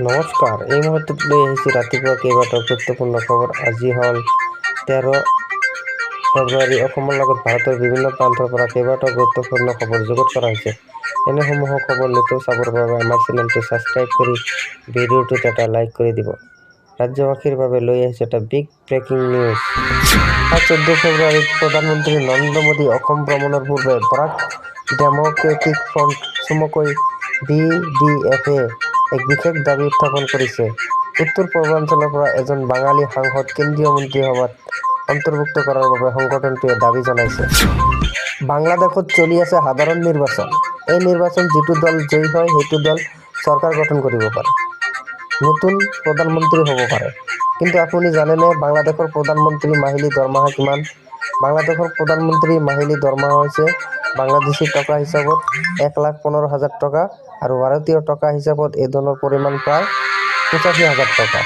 নমস্কাৰ, এই মুহূৰ্তত লৈ আহিছোঁ ৰাতিপুৱা কেইবাটাও গুৰুত্বপূৰ্ণ খবৰ। আজি হ'ল 13 ফেব্ৰুৱাৰী। অসমৰ লগত ভাৰতৰ বিভিন্ন প্ৰান্তৰ পৰা কেইবাটাও গুৰুত্বপূৰ্ণ খবৰ যুগুত কৰা হৈছে। এনেসমূহ খবৰ নিতৌ চাবৰ বাবে আমাৰ চেনেলটো ছাবস্ক্ৰাইব কৰি ভিডিঅ'টোত এটা লাইক কৰি দিব। ৰাজ্যবাসীৰ বাবে লৈ আহিছোঁ এটা বিগ ব্ৰেকিং নিউজ। 14 ফেব্ৰুৱাৰীত প্ৰধানমন্ত্ৰী নৰেন্দ্ৰ মোদী অসম ভ্ৰমণৰ পূৰ্বে বৰাক ডেম'ক্ৰেটিক ফ্ৰণ্ট, চমুকৈ বি ডি এফে এক বিশেষ দাবী উত্থাপন কৰিছে। উত্তৰ পূৰ্বাঞ্চলৰ পৰা এজন বাঙালী সাংসদ কেন্দ্ৰীয় মন্ত্ৰীসভাত অন্তৰ্ভুক্ত কৰাৰ বাবে সংগঠনটোৱে দাবী জনাইছে। বাংলাদেশত চলি আছে সাধাৰণ নিৰ্বাচন। এই নিৰ্বাচন যিটো দল জয়ী হয়, সেইটো দল চৰকাৰ গঠন কৰিব পাৰে, নতুন প্ৰধানমন্ত্ৰী হ'ব পাৰে। কিন্তু আপুনি জানেনে বাংলাদেশৰ প্ৰধানমন্ত্ৰীৰ মাহিলী দৰমহা কিমান? বাংলাদেশৰ প্ৰধানমন্ত্ৰীৰ মাহিলী দৰমহা হৈছে বাংলাদেশী টকা হিচাপত 1,15,000 টকা আৰু ভাৰতীয় টকা হিচাপত এই ধনৰ পৰিমাণ প্ৰায় 85,000 টকা।